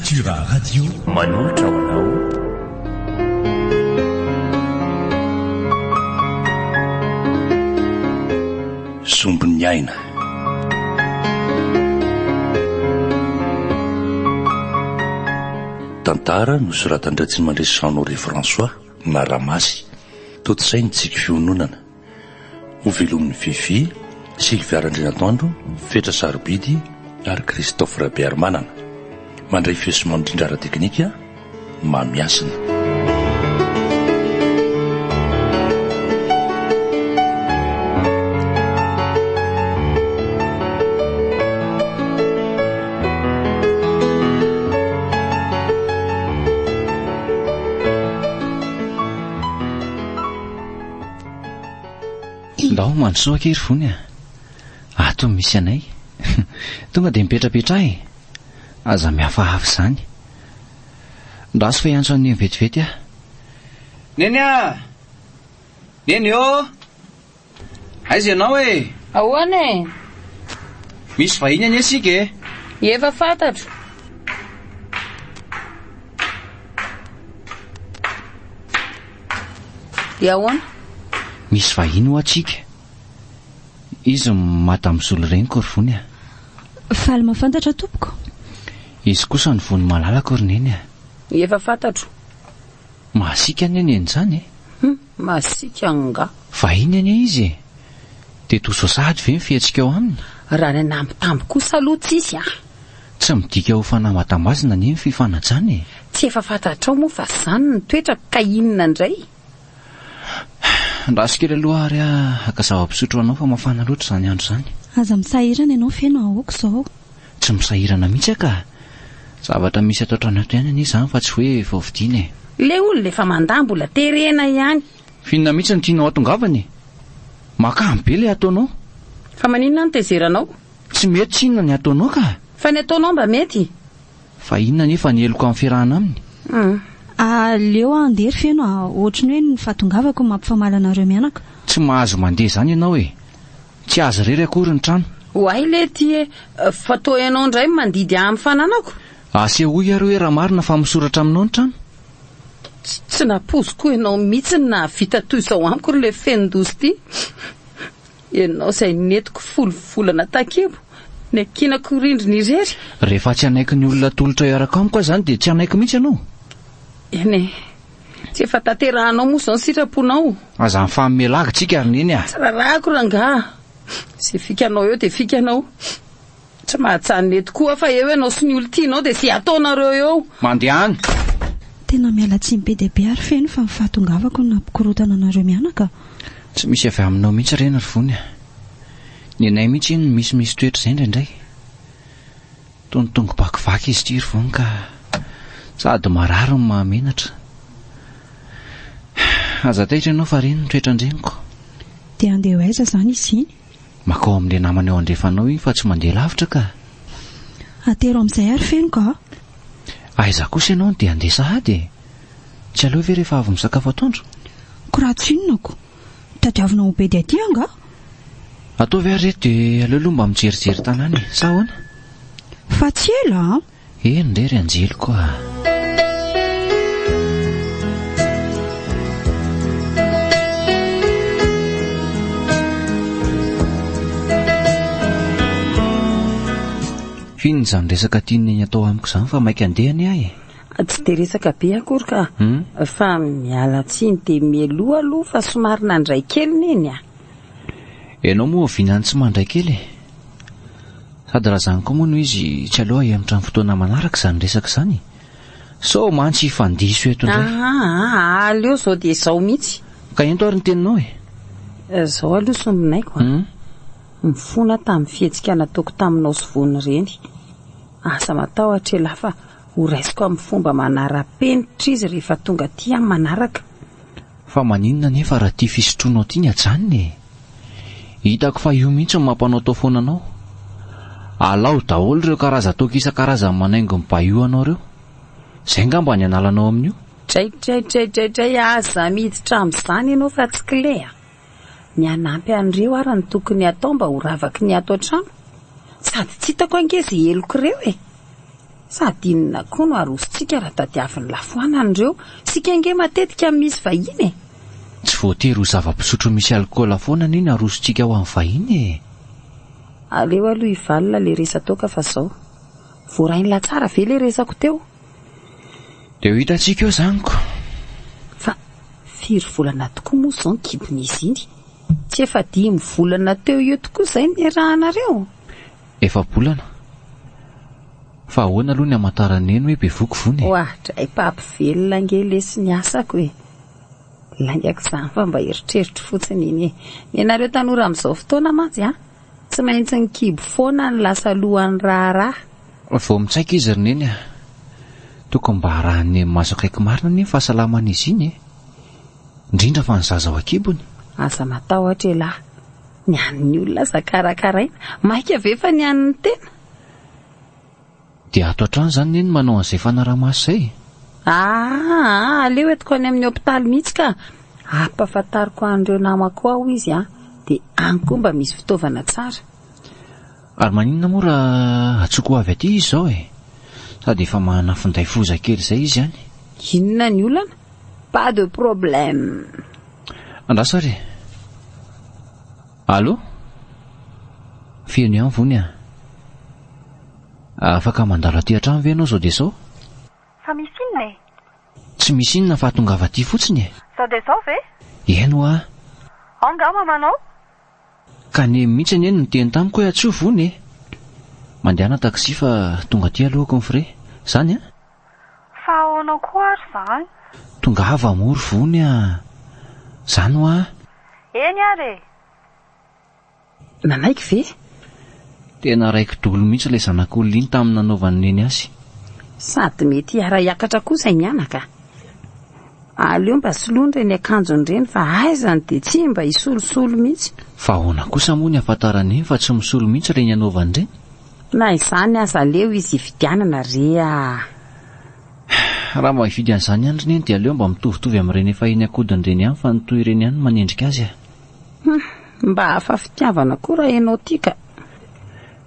Natura Radio manolotra ho anao. Sombin'ny aina. Tantara nosoratan-dRatsimandresy Jean Honoré François na Ramasy. Tontosain'i Tsiky Fiononana. Ho velomin'i Fiffi, Sylvia Randrianatoandro, Fetra Sarobidy ary Christophe Rabearimanana. Mandray feo sy mandrindra ara-teknika, Mamihasina. Ndao mandrosoa akia ry Vony a! Ato no misy anay. Tonga dia mipetrapetraha e! Aza mihafahafa izany. Ndraso fa hiantso an'i Neny vetivety aho. Neny a! Neny ô! Aiza ianao e? Ahoana e? Misy vahiny anie isika e! Efa fantatro. Dia ahoana? Misy vahiny hoa tsika. Izy madame Zolo reniko ry Vony a. Faly mahafantatra tompoko. Izy kosa ny Vony malalako ry Neny a. Efa fantatro. Masiaka anie Neny izany e. Hum, masiaka angaha. Vahiny anie izy e. Dia toa izao sahady ve ny fihetsikao aminy? Raha ny anambitamby kosa aloha tsisy a. Tsy midika ho fanambatambazana anie ny fifanajana e. Tsy efa fantatrao moa fa zany ny toetrako ka inona indray? Andraso kely aloha ary aho haka zava-pisotro ho anao fa mafana loatra izany andro izany. Aza misahirana ianao feno aoka izao. Tsy misahirana mihitsy aho ka. Zavatra misy ato an-trano ato ihany anie izany fa tsy hoe vao vidiana e. Ilay olona efa mandà mbola terena ihany. F'inona mihitsy no tianao hatongavana e? Mahakamo be ilay ataonao. Fa maninona no tezeranao? Tsy mety tsinona ny ataonao ka! Fa ny ataonao mba mety? Fa inona anefa ny heloka amin'ny fiarahana aminy? Hum. Aleo aho handeha ry Feno a! Ohatry ny hoe ny fahatongavako no mampifamaly anareo mianaka. Tsy mahazo mandeha izany ianao e! Tsy azy irery akory ny trano. Oay lety e! Fa toa ianao indray no mandidy ahy amin'ny fananako? Asehoy ary hoe raha marina fa misoratra aminao ny trano. Tsy nampoiziko ianao mihitsy no nahavita toy izao amiko ry le Fenondoza ity. Ianao izay nentiko folo volana takibo, niankinako rindrina irery. Rehefa tsy hanaiky ny olona atolotra hiaraka amiko aho izany dia tsy hanaiky mihitsy ianao. Eny e, tsy efa tanterahanao moa izao ny sitraponao. Aza mifanome lagy tsika ry Neny a! Tsy rarahako rangaha, izay fikanao eo dia fikanao. Tsy mahajanona eto koa fa eo ianao sy ny olon-tianao dia izay ataonareo eo. Mandehana! Tena miala tsiny be dia be ary feno fa ny fahatongavako no nampikorontana anareo mianaka. Tsy misy avy aminao mihitsy ireny ry Vony a! Ny anay mihitsy iny no misimisy toetra izay indraindray. Toa ny tongo-bakivaky izy ity ry Vony ka sady marary no mahamenatra. Aza taitra ianao fa ireny ny toetran-dreniko. Dia handeha ho aiza izany izy iny? Makao amin'ilay namana eo andrefanao iny fa tsy mandeha lavitra ka. Atero amin'izay ary feno ka. Aiza kosa ianao no dia handeha sahady e? Tsy aleo ve rehefa avy misakafo atoandro? Ko raha tsy inona ko. Tadiavina ho bedy aty angaha? Ataovy ary reto dia aleo aloha mba mijerijery tanàna e! Sa ahoana? Fa tsy ela an! Eny re ry anjeliko a! F'inona izany resaka tian'i Neny atao amiko izany fa maika handeha anie aho e! Tsy dia resaka be akory ka, fa miala tsiny dia mialoha aloha fa somary nandray kely Neny a! Ianao moa vinany tsy mandray kely e! Sady raha izany koa moa no izy tsy aleo ahemotra amin'ny fotoana manaraka izany resaka izany e! Sao mantsy hifandiso eto indray. Aa, aleo izao dia izao mihitsy. Ka ento ary ny teninao e! Izao aloha sombinaiko a! Mifona tamin'ny fihetsika nataoko taminao sy Vony ireny. Aza matahotra elah fa ho raisiko amin'ny fomba manara-penitra izy rehefa tonga aty amin'ny manaraka. Fa maninona anefa raha ity fisotroanao ity ny ajanona e? Hitako fa io mihitsy no mampanaotao foana anao. Alao daholo ireo karazan-toaka isan-karazany manaingo ny bayou anao ireo. Izay angamba ny analanao amin'io. Dray dray dray dray dray aza miditra amin'izany ianao fa tsy kle a! Ny hanampy an'ireo ary no tokony hatao mba ho ravaky ny ato an-trano. Sady tsy hitako ange izay heloka ireo e! Sady inona koa no arosontsika raha tadiavin'ny lafoanana ireo? Isika ange matetika misy vahiny e! Tsy voatery ho zava-pisotro misy alikaola foana anie ny arosontsika ho an'ny vahiny e! Aleo aloha hivalona le resa-toaka fa zao. Voarain'lah tsara ve le resako teo? Dia ho hitantsika eo izany ko! Fa firy volana tokoa moa izao ny kibon'izy iny? Tsy efa dimy volana teo eo tokoa izay niarahanareo? Efa-bolana. Fa ahoana aloha ny hamantaran'i Neny hoe bevoky vony e? Oadray mpampivelona ange lesy ny asako e! Laingako izany fa mba eritreritro fotsiny iny e! Ny anareo tanora amin'izao fotoana mantsy an, tsy maintsy ny kibo foana no lasa lohan'ny raharaha. Vao mitsaika izy ry Neny a! Tokony mba harahin'i Neny maso akaiky marina anie ny fahasalaman'izy iny e! Indrindra fa ny zaza ao an-kibony. Aza matahotra elah! Ny an'ny olona aza karakaraina, maika ve fa ny an'ny tena? Dia ato an-trano izany Neny manao an'izay fanaraha-maso izay e? Aa, aleo entiko any amin'ny hopitaly mihitsy ka! Ampahafantariko an'ireo namako ao izy an, dia any koa mba misy fitaovana tsara. Ary maninona moa raha antsoiko ho avy aty izy izao e? Sady efa manana finday foza kely izay izy any. Inona ny olana? Pas de problème! Andraso ary e! Allô? Feno ihany vony a! Afaka mandalo aty an-trano ve ianao izao dia izao? Fa misy inona e? Tsy misy inona fa tongava aty fotsiny e! Izao dia izao ve? Eny hoa! Ao angaha mamanao? Ka neny mihitsy anie no niteny tamiko hoe antsoy vony e! Mandehana taxi fa tonga aty alohako ny frais. Zany an? Fa ahoana koa ary izany? Tongava moa ry vony a! Zany hoa! Eny ary e! Nanaiky ve? Tena raiki-dolo mihitsy ilay zanak'olona iny tamin'ny nanaovan'i Neny azy. Sady mety hiara-hiakatra koa izay mianaka. Aleo mba soloiny ireny akanjony ireny fa aizany dia tsy mba hisolosolo mihitsy. Fa ahoana kosa moa ny ahafantaran'i Neny fa tsy misolo mihitsy ireny anaovany ireny? Na izany aza aleo izy hividianana re a! Raha mba hividy an'izany ihany ry Neny dia aleo mba mitovitovy amin'ireny efa eny an-kodiny ireny ihany fa ny toy ireny ihany no manendrika azy a! Hum, mba hafa fitiavana koa raha ianao ity ka!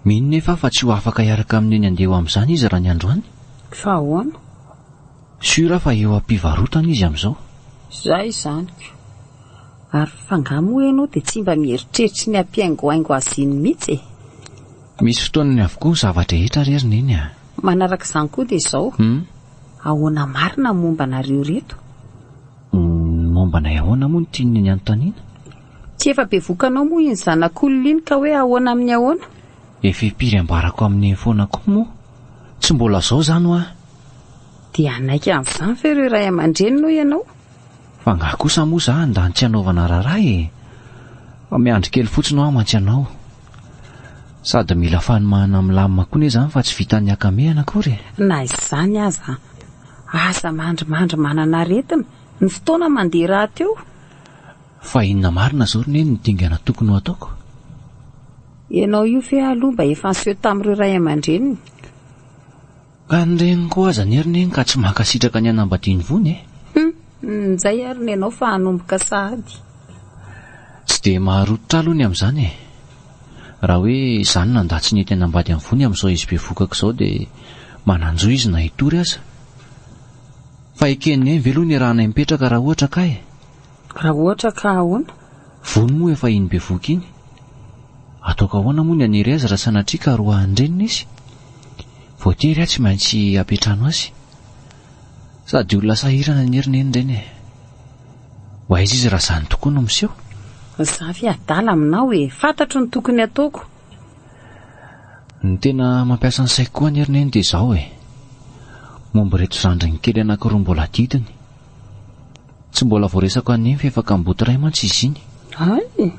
Mino nefa aho fa tsy ho afaka hiaraka amin'i Neny handeha ho amin'izany izy raha ny androany. Fa ahoana? Sûr aho fa eo am-pivarotana izy amin'izao. Izay izany ko! Ary f'angaha moa ianao dia tsy mba mieritreritry ny hampihaingohaingo azy iny mihitsy e? Misy fotoanany avokoa ny zava-drehetra re ry Neny a! Manaraka izany koa dia izao, ahoana marina ny momba anareo ireto? Ny momba anay ahoana moa no tian'i Neny anontaniana? Tsy efa bevoka anao moa iny zanak'olona iny ka hoe ahoana amin'ny ahoana? Efa impiry ambarako amin'i Neny foana koa moa? Tsy mbola izao izany hoa! Dia hanaiky an'izany ve ireo ray aman-dreniny hoy ianao? Fa angaha kosa moa za handany tsy hanaovana raharaha e! Fa miandry kely fotsiny hoa mantsy ianao. Sady mila fanomanana milamina koa ne zany fa tsy vitan'ny hakamehana akory e! Na izany aza, aza mandrimandry manana aretina, ny fotoana mandeha rahateo. Fa inona marina zao ry neny ny dingana tokony ho ataoko? Ianao io ve aloha mba efa niseho tamin'ireo ray aman-dreniny? Ka ny reniny koa aza anie ry neny ka tsy mankasitraka ny hanambadiany vony e! Hum! Njay ary ny anao fa hanomboka sahady. Tsy dia maharototra ahy aloha ny amin'izany e! Raha hoe izaho no nandà tsy nety hanambady an'i Vony amin'izao izy bevokaka izao dia manan-jo izy na hitory aza. Fa eken'i Neny ve aloha ny iarahanay mipetraka raha ohatra ka e? Raha ohatra ka ahoana? Vony moa efa iny bevoka iny. Ataoko ahoana moa ny hanery azy raha sanatria ka roahan-dreniny izy? Voatery aho tsy maintsy hampiantrano azy. Sady olona sahirana anie ry neny ireny e. Ho aiza izy raha izany tokoa no miseho? Za ve adala aminao e! Fantatro ny tokony hataoko. Ny tena mampiasa ny saiko koa anie ry neny dia izao e. Momba ireto zandriny kely anankiroa mbola adidiny. Tsy mbola voaresako an'i Neny fa efa kamboty ray mantsy izy iny. Hay!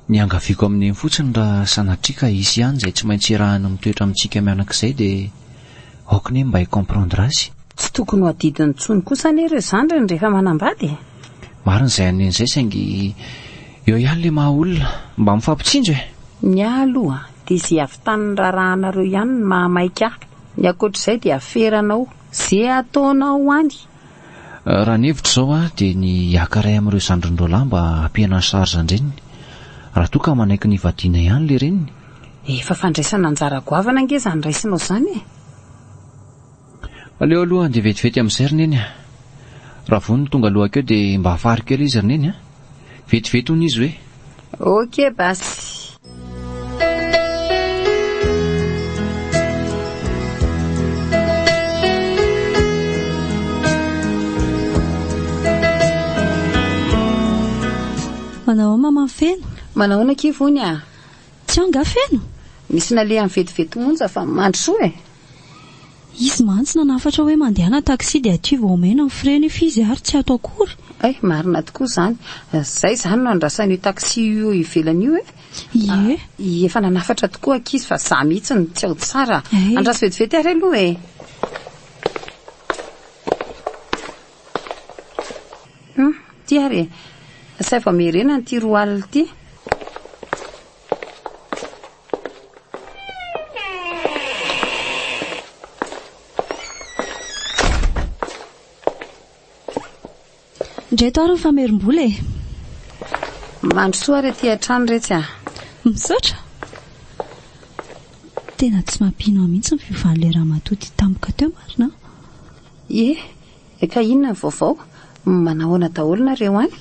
Niangaviako amin'i Neny fotsiny raha sanatria ka hisy ihany izay tsy maintsy iarahany mitoetra amintsika mianaka izay dia aoka Neny mba hi-comprendre azy. Tsy tokony ho adidiny intsony kosa anie ireo zandriny rehefa manambady e! Marina izay an'i Neny izay saingy eo ihany ilay maha olona. Mba mifampitsinjo e! Ny ahy aloha dia izay havitan'ny raharahanareo ihany no mahamaika ahy. Ny ankoatr'izay dia aferanao. Ze ataonao any. Raha ny hevitro izao dia ny hiaka iray amin'ireo zandriny roalahy mba hampihena ny charge an-dreniny. Raha toa ka manaiky ny hivadiana ihany ilay reniny. Efa fandraisana anjara goavana ange izany raisinao izany e! Aleo aloha handeha vetivety amin'izay ry Neny a! Raha vao no tonga aloha akeo dia mba hafaro kely izy ry Neny a! Vetivety hono izy hoe. Ok basy. Manao ahoana Maman Feno? Manao ahoana akia Vony a? Tsy ao angaha Feno? Nisy nalehany vetivety monja fa mandrosoa e! Izy mantsy nanafatra hoe mandehana taxi dia aty vao omena ny frais nefa izy ary tsy ato akory. Hay, marina tokoa izany. Izay izany no andrasan'io taxi io eo ivelany io e? Ie. Efa nanafatra tokoa ankizy fa za mihitsy no tsy ao tsara. Hay. Andraso vetivety ary aloha e! Hum, ity ary e! Asaivo amerenana ity 20 alina ity. Ndreto ary ny famerim-bola e! Mandrosoa ary aty an-trano retsy a! Misaotra! Tena tsy mampino ahy mihitsy ny fiovan'ilay ramatoa ity tampoka teo marina an! Ie, ka inona ny vaovao? Manahoana daholo nareo any?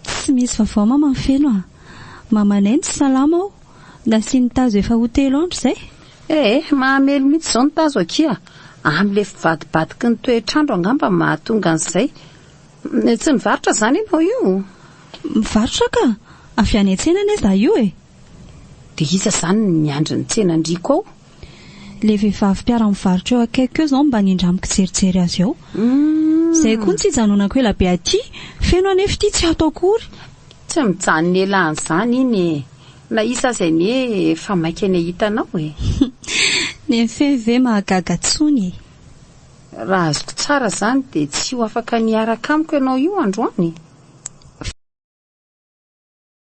Tsy misy vaovao mama Feno a! Mamanay no tsy salama ao, nasiany tazo efa ho telo andro izay. Eh, mahamely mihitsy izao ny tazo akia! Amin'ilay fivadibadiky ny toetr'andro angamba mahatonga an'izay. Tsy mivarotra izany ianao io? Mivarotra ka! Avy any an-tsena anie izaho io e! Dia iza izany no miandry ny tsenan-driako ao? Ilay vehivavy mpiara-mivarotra eo akaikiko eo izao mba nindramiko jerijery azy eo. Izay koa no tsy hijanonako ela be aty, feno anefa ity tsy ato akory. Tsy mijanona ela an'izany iny e! Na iza aza anie efa maika ny hahita anao e! Ny feno ve mahagaga tsony e! Raha azoko tsara izany dia tsy ho afaka ny hiaraka amiko ianao io androany?